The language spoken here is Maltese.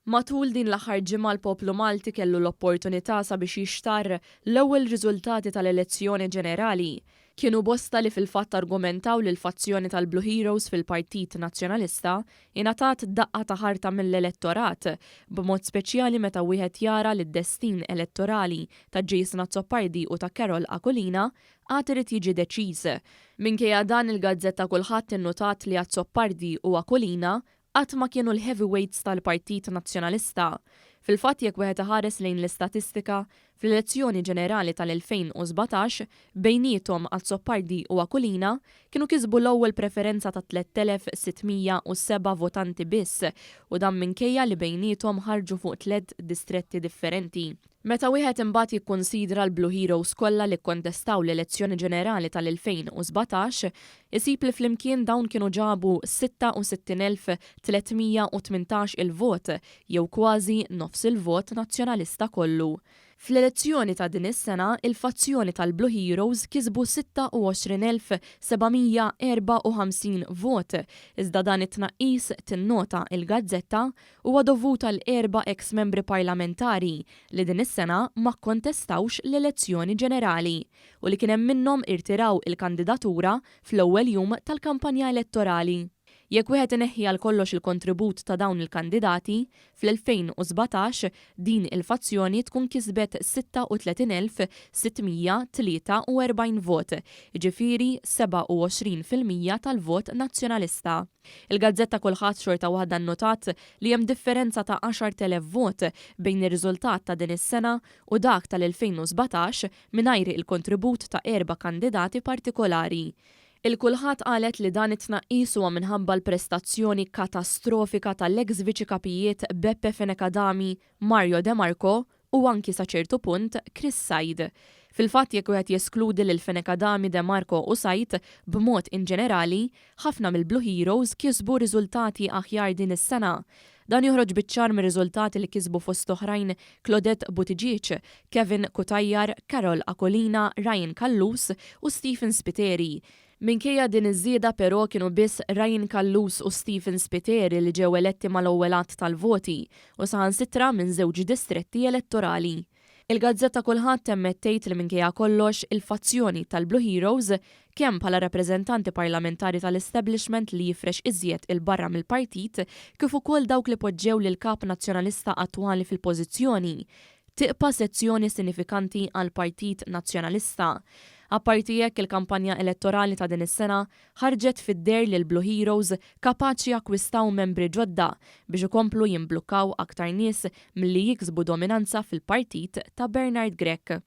Matul din l-aħħar ġimgħa l-poplu Malti kellu l-opportunità sabiex jixtarr l-ewwel riżultati tal-elezzjoni ġenerali. Kienu bosta li fil-fatt argumentaw li l-fazzjoni tal-Blue Heroes fil-Partit Nazzjonalista ingħatat daqqa ta' ħarta mill-elettorat, b'mod speċjali meta wieħed jara li d-destin elettorali ta' Jason Azzopardi u ta' Karol Aquilina għad irid jiġi deċiż. Minkejja dan il-gazzetta Kullħadd innutat li Azzopardi u Aquilina qatt ma kienu l-heavyweights tal-Partit Nazzjonalista. Fil-fatt jekk wieħed iħares lejn l-istatistika, fl-elezzjoni ġenerali tal-2017, bejniethom Azzopardi u Aquilina kienu kisbu l-ewwel preferenza ta' 3,607 votanti biss u dan minkejja li bejniethom ħarġu fuq tlett distretti differenti. Meta wieħed imbagħad jikkunsidra l-Blue Heroes kollha li kkontestaw l-elezzjoni ġenerali tal-2017, isib li flimkien dawn kienu ġabu 66,318 il-vot, jew kważi nofs il-vot Nazzjonalista kollu. Fl-elezzjoni ta' din is-sena, il-fazzjoni tal-Blue Heroes kisbu 26,754 vot, iżda dan it-tnaqqis, tinnota il-gazzetta, huwa dovut għal erba' eks membri parlamentari li din is-sena ma kkontestawx l-elezzjoni ġenerali u li kien hemm minnhom irtiraw il-kandidatura fl-ewwel jum tal-kampanja elettorali. Jekk wieħed ineħħi għal kollox il-kontribut ta' dawn il-kandidati, fl-2017 din il-fazzjoni tkun kisbet 36,643 vot, jiġifieri 27% tal-vot Nazzjonalista. Il-gazzetta Kulħadd xorta waħda nnotat li hemm differenza ta' 10,000 vot bejn ir-riżultat ta' din is-sena u dak tal-2017 mingħajr il-kontribut ta' erba' kandidati partikolari. Il-Kulħadd qalet li dan it-tnaqqis huwa minħabba l-prestazzjoni katastrofika tal-eks Viċi Kapijiet Beppe Fenech Adami, Mario De Marco u anki sa ċertu punt Chris Said. Fil-fatt jekk wieħed jeskludi lil Fenech Adami, De Marco u Said, b'mod inġenerali, ħafna mill-Blue Heroes kisbu riżultati aħjar din is-sena. Dan joħroġ biċ-ċar mir-riżultati li kisbu fost oħrajn Claudette Buttigieg, Kevin Cutajar, Karol Aquilina, Ryan Callus u Stephen Spiteri. Minkejja din iż-żieda però kienu biss Ryan Callus u Stephen Spiteri li ġew eletti mal-ewwel għadd tal-voti u saħansitra minn żewġ distretti elettorali. Il-gazzetta Kulħadd temmet tgħid li minkejja kollox il-fazzjoni tal-Blue Heroes, kemm bħala rappreżentanti parlamentari tal-establishment li jifrex iżjed 'il barra mill-partit kif ukoll dawk li poġġew lill-Kap Nazzjonalista attwali fil-pożizzjoni, Tibqa' sezzjoni sinifikanti għall-Partit Nazzjonalista. Apparti hekk, il-kampanja elettorali ta' din is-sena ħarġet fid-deher li l-Blue Heroes kapaċi jakkwistaw membri ġodda biex ikomplu jimblukkaw aktar nies milli jiksbu dominanza fil-partit ta' Bernard Grech.